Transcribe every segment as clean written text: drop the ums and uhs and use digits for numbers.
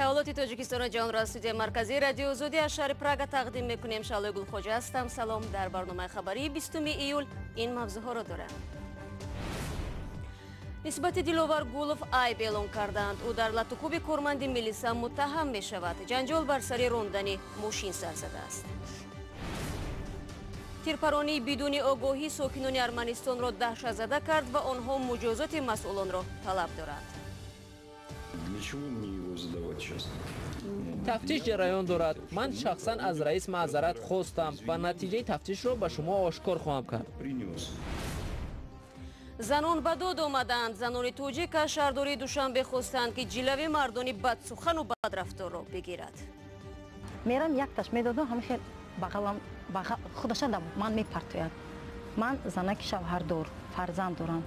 Таваллути Тоҷикистону ҷаҳонро аз студияи марказии Радиои Озодӣ аз шаҳри Прага тақдим мекунем. Шаълои Гулхоҷа ҳастам. Салом. Дар барномаи хабарии 20 июл ин мавзӯъҳоро дорам. Нисбати Диловар Гулов айб эълон карданд. Ӯ дар латукӯби корманди милиса муттаҳам мешавад. Ҷанҷол бар сари рондани мошин сар задааст. Тирпаронии бидуни огоҳӣ сокинони Арманистонро даҳшатзада кард ва онҳо муҷозоти масъулонро талаб доранд. Для чего мне его задавать сейчас? Тафтиш ҷараён дорад. Ман шахсан аз раис маъзарат хостам ва натиҷаи тафтишро ба шумо ошкор хоҳам кард. Принес. Занон ба дод омаданд. Занони тоҷик аз шаҳрдории Душанбе хостанд, ки ҷилави мардони бадсухану бадрафторро бигирад. Мерам, якташ медодам, ҳамихел бағалам худаша ман мепартояд. Ман занаки шавҳардор, фарзанд дорам.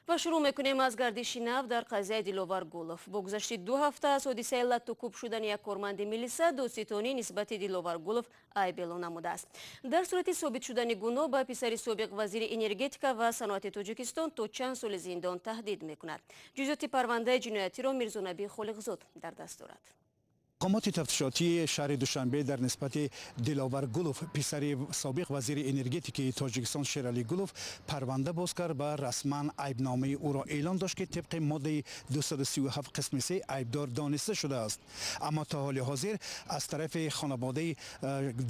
Ва шурӯъ мекунем аз гардиши нав дар қазияи Диловар Гулов. Бо гузашти 2 ҳафта аз ҳодисаи латтукӯб шудани як корманди милиса, додситонӣ нисбати Диловар Гулов айб эълон намудааст. Дар сурати собит шудани гуноҳ ба писари собиқ вазири энергетика ва саноати Тоҷикистон то чанд соли зиндон таҳдид мекунад. Ҷузъиёти парвандаи ҷиноятиро Мирзонаби Холиқзод дар даст дорад. Мақомоти тафтишотии шаҳри Душанбе дар нисбати Диловар Гулов, писари собиқ вазири энергетикии Тоҷикистон Шералӣ Гулов, парванда боз кард ва расман айбномаи ӯро эълон дошт, ки тибқи моддаи 237 қисми 3 айбдор дониста шудааст. Аммо то ҳоли ҳозир аз тарафи хонаводаи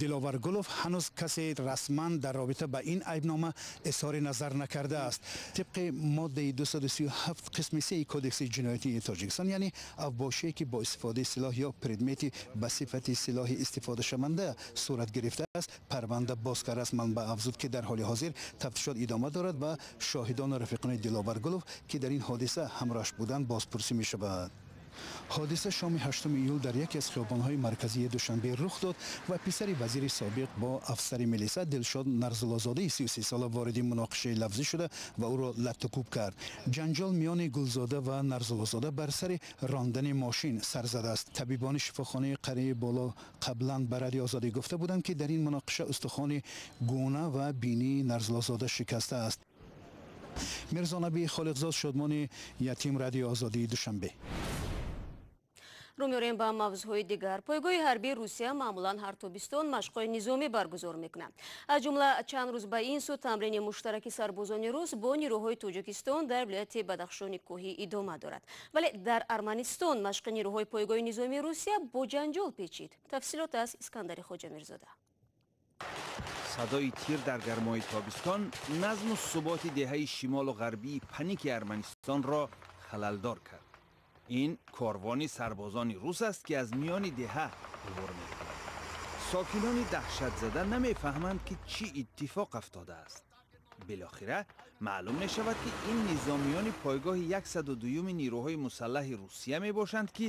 Диловар Гулов ҳанӯз касе расман дар робита ба ин айбнома изҳори назар накардааст. Тибқи моддаи 237 қисми 3 Кодекси ҷиноятии Тоҷикистон, яъне авбошие, ки бо истифодаи силоҳ ё предмети ба сифати силоҳи истифодашаванда сурат гирифтааст, парванда боз кардааст. Манбаъ афзуд, ки дар ҳоли ҳозир тафтишот идома дорад ва шоҳидону рафиқони Диловар Гулов, ки дар ин ҳодиса ҳамроҳаш буданд, бозпурсӣ мешавад. Ҳодиса шоми 8 июл дар яке аз хиёбонҳои марказии Душанбе рух дод ва писари вазири собиқ бо афсари милиса Дилшод Нарзуллозодаи 33 сола вориди муноқишаи лафзӣ шуда ва ӯро латтукӯб кард. Ҷанҷол миёни Гулзода ва Нарзуллозода бар сари рондани мошин сар задааст. Табибони шифохонаи Қарияи Боло қаблан ба Радиои Озодӣ гуфта буданд, ки дар ин муноқиша устухони гуна ва бинии Нарзуллозода шикастааст. Мирзонаби Холиқзод, Шодмони Ятим, Радиои Озодии, Душанбе. Рӯ меорем ба мавзӯъҳои дигар. Пойгоҳи ҳарбии Русия маъмулан ҳар тобистон машқҳои низомӣ баргузор мекунад. Аз ҷумла чанд рӯз ба ин сӯ тамрини муштараки сарбозони рус бо нирӯҳои Тоҷикистон дар вилояти Бадахшони кӯҳӣ идома дорад. Вале дар Арманистон машқи нирӯҳои пойгоҳи низомии Русия бо ҷанҷол печид. Тафсилот аз Искандари Хоҷамирзода. Садои тир дар гармои тобистон назму суботи деҳаи шимолу ғарбии Паники Арманистонро халалдор кард. Ин корвони сарбозони рус аст, ки аз миёни деҳа убур мекунад. Сокинони даҳшатзада намефаҳманд, ки чӣ иттифоқ афтодааст. Билохира маълум мешавад, ки ин низомиёни пойгоҳи 102-юми нирӯҳои мусаллаҳи Русия мебошанд, ки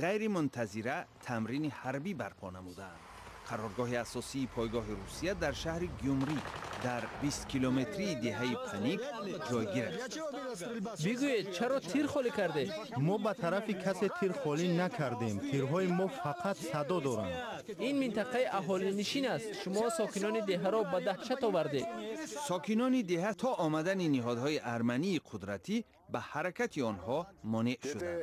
ғайримунтазира тамрини ҳарбӣ барпо намудаанд. Қароргоҳи асосии пойгоҳи Русия дар шаҳри Гюмрӣ, дар 20 километрии деҳаи Паник ҷойгир аст. Бигӯед, чаро тир холӣ кардед? Мо ба тарафи касе тир холӣ накардем. Тирҳои мо фақат садо доранд. Ин минтақаи аҳолинишин аст. Шумо сокинони деҳаро ба даҳшат овардед. Сокинони деҳа то омадани ниҳодҳои армании қудратӣ ба ҳаракати онҳо монеъ шуданд.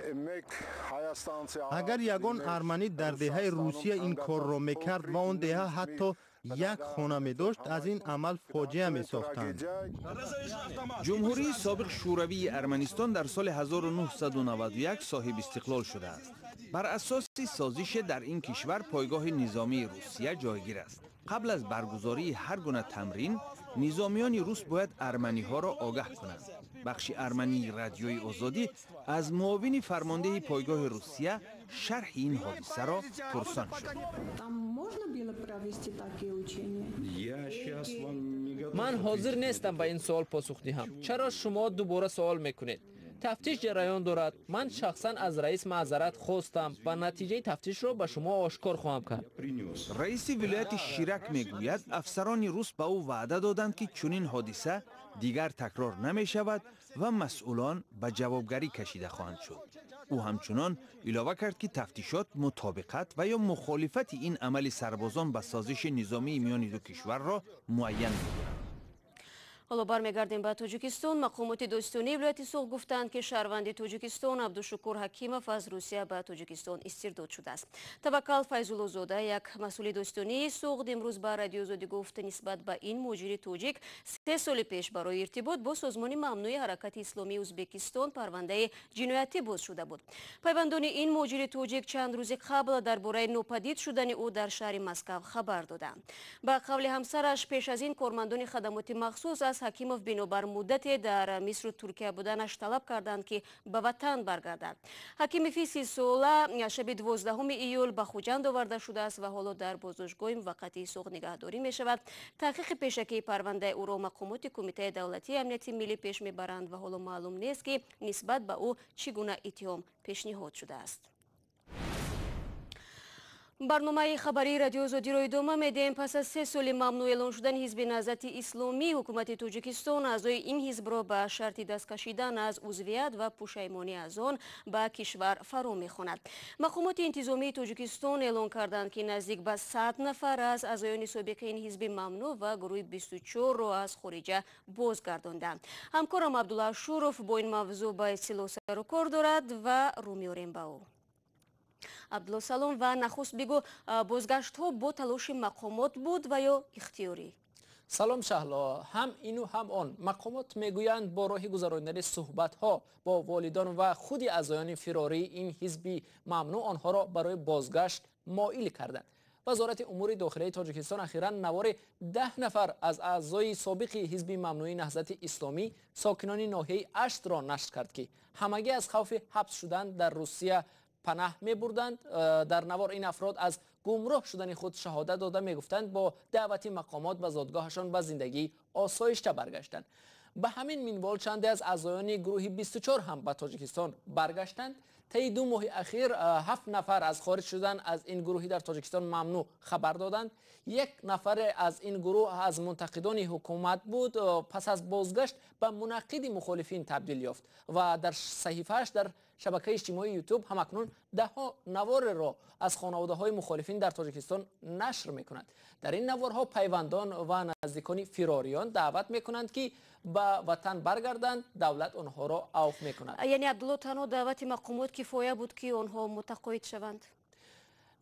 Агар ягон арманӣ дар деҳаи Русия ин корро мекард ва он деҳа ҳатто як хона медошт, аз ин амал фоҷиа месохтанд. Ҷумҳурии собиқ Шӯравии Арманистон дар соли 1991 соҳиби истиқлол шудааст. Бар асоси созише дар ин кишвар пойгоҳи низомии Русия ҷойгир аст. Қабл аз баргузории ҳар гуна тамрин низомиёни рус бояд арманиҳоро огаҳ кунанд. Бахши армании Радиои Озодӣ аз муовини фармондеҳи пойгоҳи Русия шарҳи ин ҳодисаро пурсон шуд. Ман ҳозир нестам ба ин суол посух диҳам. Чаро шумо дубора суол мекунед? Тафтиш ҷараён дорад. Ман шахсан аз раис маъзарат хостам ва натиҷаи тафтишро ба шумо ошкор хоҳам кард. Раиси вилояти Ширак мегӯяд, афсарони рус ба ӯ ваъда доданд, ки чунин ҳодиса дигар такрор намешавад ва масъулон ба ҷавобгарӣ кашида хоҳанд шуд. Ӯ ҳамчунон илова кард, ки тафтишот мутобиқат ва ё мухолифати ин амали сарбозон ба созиши низомии миёни ду кишварро муайян мекунад. Ҳоло бармегардем ба Тоҷикистон. Мақомоти додситонии вилояти Суғд гуфтанд, ки шаҳрванди Тоҷикистон Абдушукур Ҳакимов аз Русия ба Тоҷикистон истирдод шудааст. Таваккал Файзуллозода, як масъули додситонии Суғд, имрӯз ба Радиои Озодӣ гуфт, нисбат ба ин муҳоҷири тоҷик 3 соли пеш барои иртибот бо созмони мамнӯи Ҳаракати Исломии Ӯзбекистон парвандаи ҷиноятӣ боз шуда буд. Пайвандони ин муҳоҷири тоҷик чанд рӯзи қабл дар бораи нопадид шудани ӯ дар шаҳри Москав хабар доданд. Ба қавли ҳамсараш, пеш аз ин кормандони хадамоти махсус аз Ҳакимов бинобар муддате дар Мисру Туркия буданаш талаб карданд, ки ба ватан баргардад. Ҳакимови 30-сола шаби 12 июл ба Хуҷанд оварда шудааст ва ҳоло дар боздоштгоҳи муваққатии Суғд нигаҳдорӣ мешавад. Таҳқиқи пешакии парвандаи ӯро мақомоти Кумитаи давлатии амнияти миллӣ пеш мебаранд ва ҳоло маълум нест, ки нисбат ба ӯ чӣ гуна иттиҳом пешниҳод шудааст. Барномаи хабарии Радиои Озодиро идома медиҳем. Пас аз 3 соли мамнӯъ эълон шудани ҳизби Наҳзати Исломӣ, ҳукумати Тоҷикистон аъзои ин ҳизбро ба шарти даст кашидан аз узвият ва пушаймонӣ аз он ба кишвар фаро мехонад. Мақомоти интизомии Тоҷикистон эълон карданд, ки наздик ба 100 нафар аз аъзоёни собиқи ин ҳизби мамнӯъ ва гурӯҳи 24-ро аз хориҷа бозгардонданд. Ҳамкорам Абдулла Ашуров бо ин мавзӯъ ба истилоҳ сару кор дорад ва рӯ меорем ба ӯ. Абдулло, салом, ва нахуст бигӯ, бозгаштҳо бо талоши мақомот буд ва ё ихтиёрӣ? Салом, Шаҳло. Ҳам ину ҳам он. Мақомот мегӯянд, бо роҳи гузаронидани суҳбатҳо бо волидон ва худи аъзоёни фирории ин ҳизби мамнӯъ онҳоро барои бозгашт моил карданд. Вазорати умури дохилаи Тоҷикистон ахиран навори 10 нафар аз аъзои собиқи ҳизби мамнӯи Наҳзати Исломӣ, сокинони ноҳияи Аштро нашр кард, ки ҳамагӣ аз хавфи ҳабс шудан дар Русия панаҳ мебурданд. Дар навор ин афрод аз гумроҳ шудани худ шаҳодат дода, мегуфтанд, бо даъвати мақомот ба зодгоҳашон ба зиндагии осоишта баргаштанд. Ба ҳамин минвол чанде аз аъзоёни гурӯҳи 24 ҳам ба Тоҷикистон баргаштанд. Таи 2 моҳи ахир ҳафт нафар аз хориҷ шудан аз ин гурӯҳи дар Тоҷикистон мамнӯъ хабар доданд. Як нафаре аз ин гурӯҳ аз мунтақидони ҳукумат буд, пас аз бозгашт ба мунаққиди мухолифин табдил ёфт ва дар саҳифааш дар шабакаи иҷтимоии Ютуб ҳамакнун даҳҳо навореро аз хонаводаҳои мухолифин дар Тоҷикистон нашр мекунад. Дар ин наворҳо пайвандон ва наздикони фирориён даъват мекунанд, ки ба ватан баргарданд, давлат онҳоро авф мекунад. Яъне, Абдулло, танҳо даъвати мақомот кифоя буд, ки онҳо мутақоид шаванд?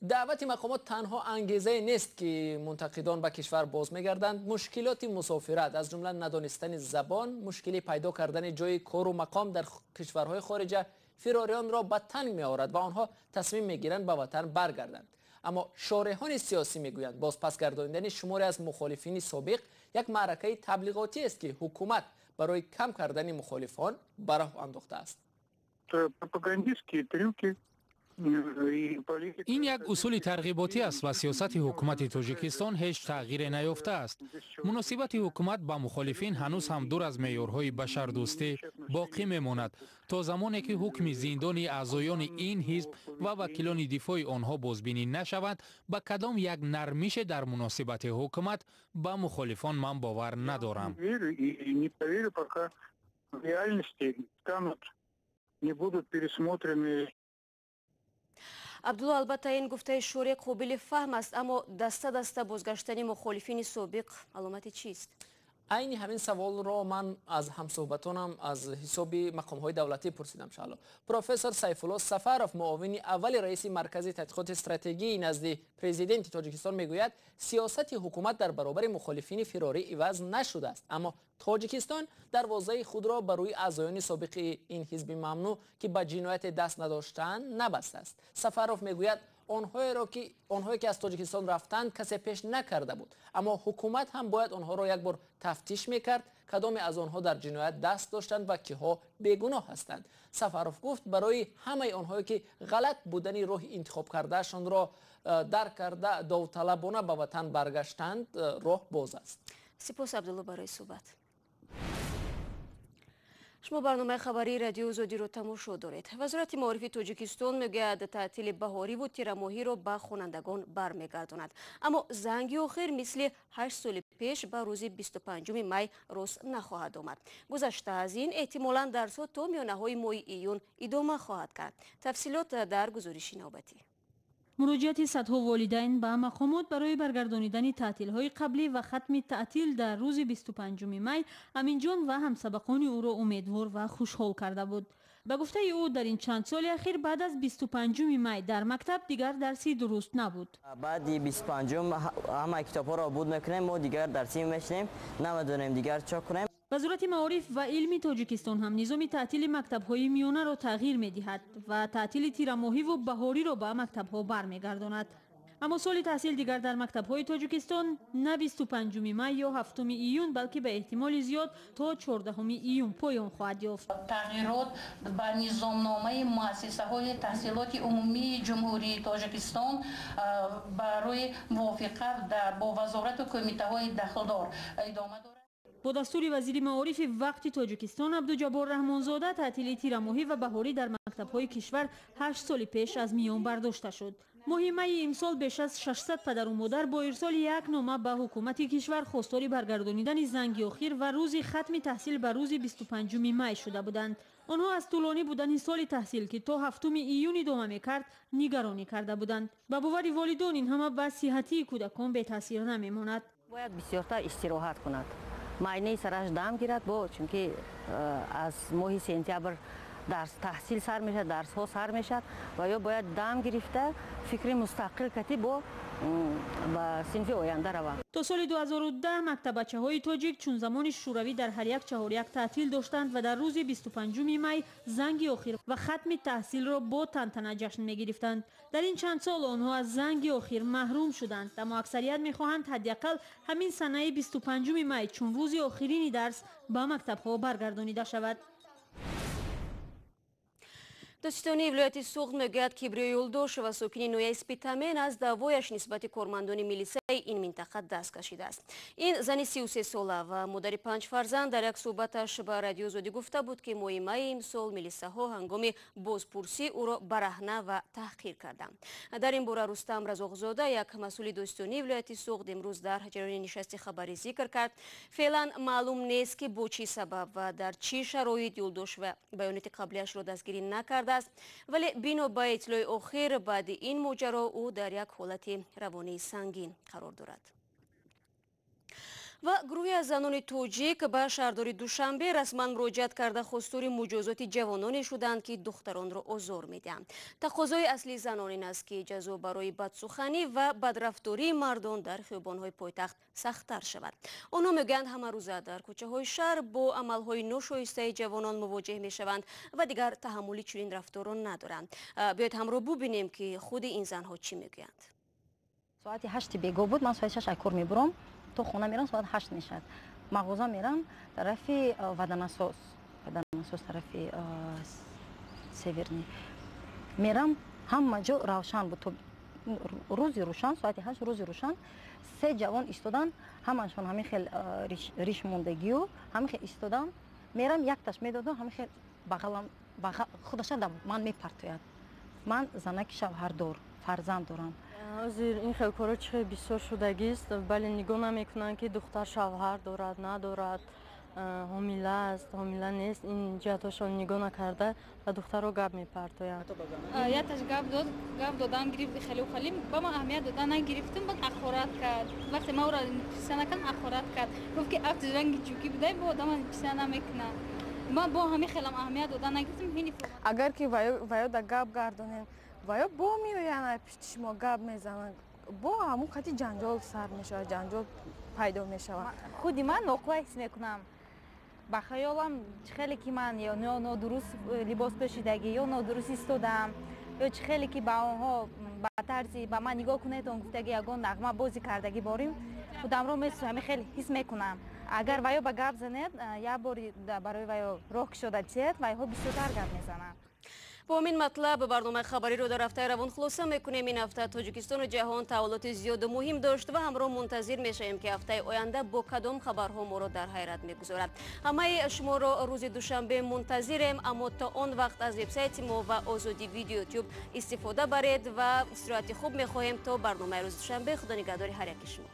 Даъвати мақомот танҳо ангезае нест, ки мунтақидон ба кишвар боз мегарданд. Мушкилоти мусофират, аз ҷумла надонистани забон, мушкили пайдо кардани ҷои кору мақом дар кишварҳои хориҷа фирориёнро ба танг меорад ва онҳо тасмим мегиранд ба ватан баргарданд. Аммо шореҳони сиёсӣ мегӯянд, бозпасгардонидани шуморе аз мухолифини собиқ як маъракаи таблиғотӣ аст, ки ҳукумат барои кам кардани мухолифон ба роҳ андохтааст. Пропагандистские трюки. Ин як усули тарғиботӣ аст ва сиёсати ҳукумати Тоҷикистон ҳеҷ тағйире наёфтааст. Муносибати ҳукумат ба мухолифин ҳанӯз ҳам дур аз меъёрҳои башардӯстӣ боқӣ мемонад. То замоне ки ҳукми зиндони аъзоёни ин ҳизб ва вакилони дифои онҳо бозбинӣ нашавад, ба кадом як нармише дар муносибати ҳукумат ба мухолифон ман бовар надорам. Пока в реальности не будут пересмотрены. Абдулло, албатта, ин гуфтаи шореҳ қобили фаҳм аст, аммо даста даста бозгаштани мухолифини собиқ аломати чист? Айни ҳамин саволро ман аз ҳамсӯҳбатонам аз ҳисоби мақомҳои давлатӣ пурсидам, Шаҳло. Профессор Сайфулло Сафаров, муовини аввали раиси Маркази тадқиқоти стратегии назди Президенти Тоҷикистон, мегӯяд, сиёсати ҳукумат дар баробари мухолифини фирорӣ иваз нашудааст, аммо Тоҷикистон дарвозаи худро ба рӯи аъзоёни собиқи ин ҳизби мамнӯъ, ки ба ҷинояте даст надоштаанд, набастааст. Сафаров мегӯяд, онҳое ки аз Тоҷикистон рафтанд, касе пеш накарда буд, аммо ҳукумат ҳам бояд онҳоро як бор тафтиш мекард, кадоме аз онҳо дар ҷиноят даст доштанд ва киҳо бегуноҳ ҳастанд. Сафаров гуфт, барои ҳамаи онҳое ки ғалат будани роҳи интихоб кардаашонро дарк карда, довталабона ба ватан баргаштанд, роҳ боз аст. Сипос, Абдулло, барои суҳбат. Шумо барномаи хабарии Радиои Озодиро тамошо доред. Вазорати маорифи Тоҷикистон мегӯяд, таътили баҳориву тирамоҳиро ба хонандагон бармегардонад, аммо занги охир мисли 8 соли пеш ба рӯзи 25 май рост нахоҳад омад. Гузашта аз ин, эҳтимолан дарсҳо то миёнаҳои моҳи июн идома хоҳад кард. Тафсилот дар гузориши навбатӣ. Муроҷиати садҳо волидайн ба мақомот барои баргардонидани таътилҳои қаблӣ ва хатми таътил дар рӯзи 25 май Аминҷон ва ҳамсабақони ӯро умедвор ва хушҳол карда буд. Ба гуфтаи ӯ, дар ин чанд соли ахир баъд аз 25 май дар мактаб дигар дарси дуруст набуд. Баъди 25 ҳамаи китобҳоро обуд мекунем, мо дигар дарсӣ мешинем, намедонем дигар чо кунем. Вазорати маориф ва илми Тоҷикистон ҳам низоми таътили мактабҳои миёнаро тағйир медиҳад ва таътили тирамоҳиву баҳориро ба мактабҳо бармегардонад. Аммо соли таҳсил дигар дар мактабҳои Тоҷикистон на 25 май ё 7 июн, балки ба эҳтимоли зиёд то 14 июн поён хоҳад ёфт. Тағйирот ба низомномаи муассисаҳои таҳсилоти умумии Ҷумҳурии Тоҷикистон барои мувофиқат бо вазорату кумитаҳои дахлдор идома дорад. Бо дастури вазири маорифи вақти Тоҷикистон Абдуҷаббор Раҳмонзода таътили тирамоҳӣ ва баҳорӣ дар мактабҳои кишвар 8 соли пеш аз миён бардошта шуд. Моҳи майи имсол беш аз 600 падару модар бо ирсоли як нома ба ҳукумати кишвар хостори баргардонидани занги охир ва рӯзи хатми таҳсил ба рӯзи 25 май шуда буданд. Онҳо аз тӯлонӣ будани соли таҳсил, ки то 7 июн идома мекард, нигаронӣ карда буданд. Ба бовари волидон, ин ҳама ба сиҳатии кӯдакон бетаъсир намемонад. Бояд бисёртар истироҳат кунад, майнаи сараш дам гирад, бо чунки аз моҳи сентябр дарс таҳсил сар мешавад, дарсҳо сар мешавад ва ё бояд дам гирифта фикри мустақил кати бо ба синфи оянда равад. То соли 2010 мактабачаҳои тоҷик чун замони шӯравӣ дар ҳар як чаҳоряк таътил доштанд ва дар рӯзи 25 май занги охир ва хатми таҳсилро бо тантана ҷашн мегирифтанд. Дар ин чанд сол онҳо аз занги охир маҳрум шуданд, аммо аксарият мехоҳанд ҳадди ақал ҳамин санаи 25 май чун рӯзи охирини дарс ба мактабҳо баргардонида шавад. Додситонии вилояти Суғд мегӯяд, Кибриё Юлдошева, сокини ноҳияи Спитамен, аз даъвояш нисбати кормандони милисаи ин минтақа даст кашидааст. Ин зани 33-сола ва модари 5 фарзанд дар як суҳбаташ ба Радиои Озодӣ гуфта буд, ки моҳи майи имсол милисаҳо ҳангоми бозпурсӣ ӯро бараҳна ва таҳқир карданд. Дар ин бора Рустам Разоқзода, як масъули додситонии вилояти Суғд, имрӯз дар ҷараёни нишасти хабарӣ зикр кард. Феълан маълум нест, ки бо чӣ сабаб ва дар чӣ шароит Юлдошева баёноти қаблияшро дастгирӣ накард, вале бино ба иттилои охир баъди ин моҷаро ӯ дар як ҳолати равонии сангин қарор дорад. Ва гурӯҳе аз занони тоҷик ба шаҳрдори Душанбе расман муроҷиат карда хостори муҷозоти ҷавононе шуданд, ки духтаронро озор медиҳанд. Тақозои аслии занон ин аст, ки ҷазо барои бадсуханӣ ва бадрафтории мардон дар хиёбонҳои пойтахт сахттар шавад. Онҳо мегӯянд, ҳамарӯза дар кӯчаҳои шаҳр бо амалҳои ношоистаи ҷавонон мувоҷеҳ мешаванд ва дигар таҳаммули чунин рафторро надоранд. Биёед ҳамроҳ бубинем, ки худи ин занҳо чӣ мегӯянд. Соати 8 бегоҳ буд, ман соати 6 аз кор мебурам, то хона мерам соат 8 мешавад. Мағоза мерам тарафи Ваданасос, Ваданасос тарафи Северный мерам, ҳама ҷо равшан буд. То рӯзи рӯшан, соати 8 рӯзи рӯшан, се ҷавон истодан, ҳамашон ҳамин хел риш мондагию ҳамин хел истодан. Мерам, якташ медоду ҳамин хел бағалам худаша ман мепартояд. Ман занаки шавҳардор, фарзанд дорам. Ҳозир ин хел корҳо чӣ хел бисёр шудагист, бале нигоҳ намекунанд, ки духтар шавҳар дорад, надорад, ҳомила аст, ҳомила нест. Ин ҷиҳатҳошон нигоҳ накарда ба духтарро гап мепартоянд. Якташ гап дод, гап додан гирифт, хеле хеле ба ман аҳамият додан нагирифтам, баъд ҳақорат кард. Вақте ман ӯро писа накардам, ҳақорат кард. Гуфт, ки афти ранги ҷукӣ будай, бо одама писа намекунад. Ман бо ҳамин хелам аҳамият додан нагирифтам. Агар ки ваё да гап гардонем, ва ё бо меоянд пишти шумо гап мезананд, бо ҳамун хати ҷанҷол сар мешавад, ҷанҷол пайдо мешавад. Худи ман ноқулай ҳис мекунам. Ба хаёлам чӣ хеле ки ман ё нодуруст либос пӯшидагӣ, ё нодуруст истодам, ё чӣ хеле ки ба онҳо ба тарзи ба ман нигоҳ кунед, он гуфтагӣ ягон нағма бозӣ кардагӣ борим, худамро ҳамин хел ҳис мекунам. Агар ваё ба гап занед, як бори барои ваё роҳ кушода тиҳед, вайҳо бисёртар гап мезананд. Бо ҳамин матлаб барномаи хабариро дар ҳафтаи равон хулоса мекунем. Ин ҳафта Тоҷикистону ҷаҳон таҳаввулоти зиёду муҳим дошт ва ҳамроҳ мунтазир мешавем, ки ҳафтаи оянда бо кадом хабарҳо моро дар ҳайрат мегузорад. Ҳамаи шуморо рӯзи душанбе мунтазирем, аммо то он вақт аз вебсайти мо ва Озодӣ Видео Ютуб истифода баред ва истироҳати хуб мехоҳем. То барномаи рӯзи душанбе, худо нигаҳдори ҳар яки шумо.